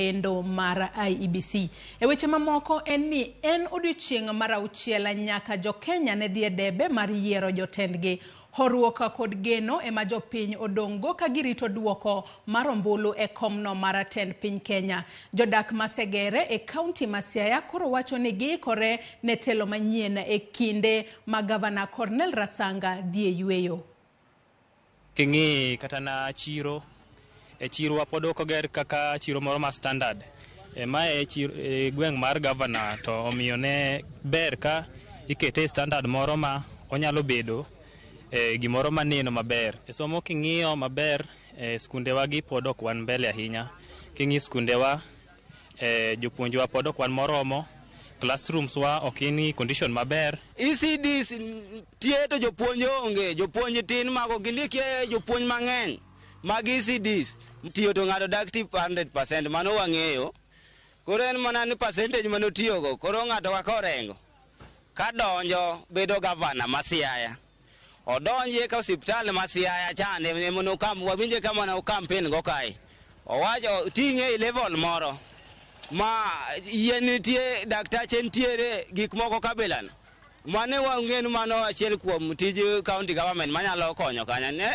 Lendo mar IEBC. E weche mamoko en ni en odiochieng' mar auchiel nyaka jo-Kenya ne dhi e debe mar yiero jotendgi. Horuok kod geno ema jopiny odong'go ka girito duoko mar ombulu e komno mar tend piny Kenya. Jodak ma Segere e kaunti ma Siaya koro wacho ni giikore ne telo manyien e kinde ma gavana Cornel Rasanga dhi e yueyo. King'i kata na chiro, e chirowa pod ok oger kaka chiro moro ma standard. E mae e chiro, e gweng' mar gavana to omiyo ne ber ka ikete e standard moro ma onyalo bedo e gimoro maneno maber. E somo king'iyo maber e skundewa gi pod ok wan mbele ahinya. King'i skundewa e jopuonjwa pod ok wan moromo, classrooms wa ok ni condition maber. ECDs tie to jopuonj onge, jopuonj tin mago gindikie jopuonj mang'eny mag ECDs tiyo to ng'ato dak ti 100% mano wang'eyo. Koro en mana ni percentage manotiyogo, koro ng'ato kaka Orengo ka donjo bedo gavana ma Siaya, odonje ka osiptal ma Siaya chande emono kam wawinje kama no campaign go kae. Owacho ting'e e level moro ma yien nitie, daktache nitiere, gik moko kabila no. Mane wang'e ni mano achiel kuom tij county government manyalo konyo kanyo. Ne,